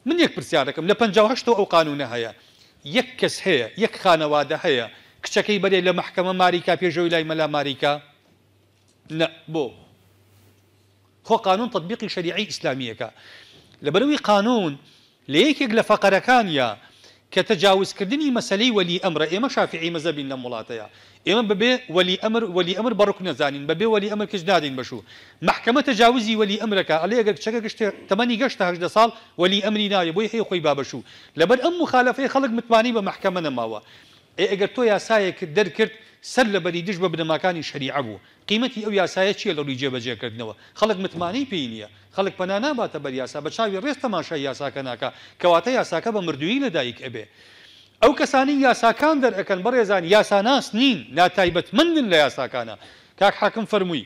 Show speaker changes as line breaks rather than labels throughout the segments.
من یەک پرسیار ئەکەم لە 58 ەوە ئەو قانونە هەیە یەک کەس هەیە یەک خانەوادە هەیە کچەکەی بەرێ لە مەحکەمە ماریکا پێشەوەی لای مەلا ماریکا؟ نە بۆ؟ خۆ قانون تەتبیقی شەریعەی ئیسلامیەکە لەبەرئەوەی قانون لە یەکێک لە فەقەرەکانیا کە تەجاوزکردنی مەسەلەی وەلی ئەمرە ئێمە شافعی مەزەبین لەم وڵاتەیا ئێمە بەبێ وەلی ئەمر وەلی ئەمر بە ڕوکن ئەزانین بەبێ وەلی ئەمر کچ نادەین بە شوو مەحکەمە تەجاوزی وەلی ئەمرەکا ئەڵێ ئەگەر کچەکە گشتێ تەمەنی گەشتە 18 ساڵ وەلی ئەمری ناوێ بۆی هەیە خۆی با بە شوو لەبەر ئەم موخالەفەی خەڵک متمانەی بە مەحکەمە نەماوە ئێ ئەگەر تۆ یاسایەکت دەرکرد سەر لەبەری دژ بە بنەماکانی شەریعە بوو قیمەتی ئەو یاسایە چیە لە ڕووی جێبەجێکردنەوە؟ خەڵک متمانەی پێی نیە. خەڵک پەنا ناباتە بەر یاسا، بە چاوی ڕێز تەماشای یاساکە ناکا، کەواتە یاساکە بە مردوویی لە دایک ئەبێ. ئەو کەسانەی یاساکان دەرئەکەن بەڕێزان یاساناس نین، ناتایبەتمەندن لە یاساکانا. کاک حاکم فەرمووی،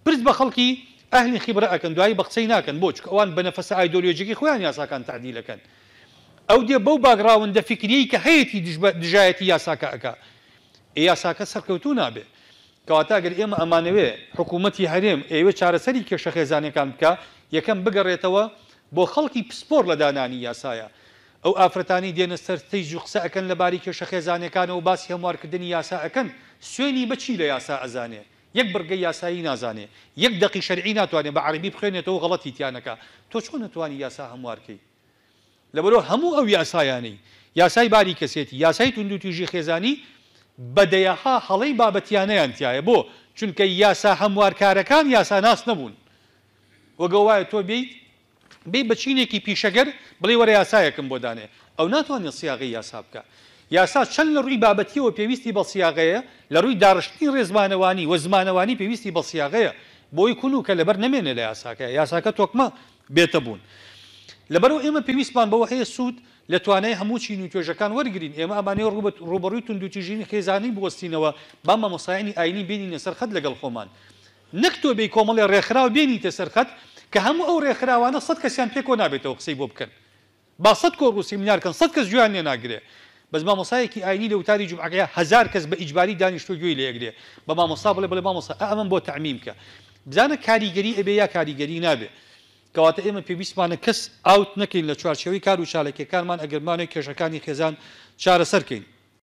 پرس بە خەڵکی ئەهلی خیبرە ئەکەن دوایی بە قسەی ناکەن، بۆ؟ چونکە ئەوان بە نەفەسە ئایدۆلۆژیەکەی خۆیان یاساکان تەعدیل ئەکەن. ئەو دێ بەو باکگڕاوندە فیکریەی کە هەیەتی دژ بە دژایەتی یاساکە ئەکا. ئێ یاساکە سەرکەوتوو نابێ. کەواتە ئەگەر ئێمە ئەمانەوێ حکوومەتی هەرێم ئەیەوێ چارەسەری کێشە خێزانیەکان بکا، یەکەم بگەڕێتەوە بۆ خەڵکی پسپۆڕ لە دانانی یاسایە. ئەو ئافرەتانەی دێنە سەر ستەیج و قسە ئەکەن لە بارەی کێشە خێزانیەکانەوە باسی هەموارکردنی یاسا ئەکەن، سوێنی بە چی لە یاسا ئەزانێ؟ یەک بڕگەی یاسایی نازانێ، یەک دەقی شەرعی ناتوانێ بە عەرەبی بخوێنێتەوە و غەڵەتی تیا نەکا. تۆ چۆن ئەتوانی یاسا هەموار کەی؟ لەبەرئەوە هەموو ئەو یاسایانەی، یاسای باری کەسێتی، یاسای توندوتیژی خێزانی، بە دەیەها هەڵەی بابەتیانەیان تیایە، بۆ؟ چونکە یاسا هەموارکارەکان یاساناس نەبوون. وەک ئەوە وایە تۆ بێیت بێی بە چینێکی پیشەگەر بڵێی وەرە یاسایەکم بۆ دانێ، ئەو ناتوانێت سیاغەی یاسا بکا. یاسا چەند لە ڕووی بابەتییەوە پێویستی بە سیاغەیە، لە ڕووی داڕشتنی ڕێزمانەوانی و زمانەوانی پێویستی بە سیاغەیە، بۆی کون و کەلەبەر نەمێنێ لە یاساکەیا، یاساکە تۆکمە بێتە بوون. لەبەرئەوە ئێمە پێویستمان بەوە هەیە سوود لە توانای هەموو چین و توێژەکان وەرگرین، ئێمە ئەمانەوێت ڕووبەڕووی توندوتیژیی خێزانی بوەستینەوە، با مامۆستایانی ئایینی بێنینە سەر خەت لەگەڵ خۆمان. نەک تۆ بێی کۆمەڵێ ڕێکخراو بێنیتە سەر خەت کە هەموو ئەو ڕێکخراوانە سەت کەسیان پێ کۆ نابێتەوە قسەی بۆ بکەن. با سەت کۆڕ و سیمینار کەن سەت کەس گوێیان لێ ناگرێ. بەس مامۆستایەکی ئایینی لە وتاری جومعەکەیا هەزار کەس بە ئیجباری دانیشتووە گوێی لێ ئەگرێ. بە مامۆستا بڵێ بڵێ مامۆستا ئا ئەمەم بۆ تەعمیم کە. بزانە کاریگەری ئەبێ یا کاریگەری نابێ. کەواتە ئێمە پێویستمانە کەس out نەکەین لە چوارچێوەی کار و چاالکیەکانمان ئەگەر بمانەوێ کێشەکانی خێزان چارەسەر کەین.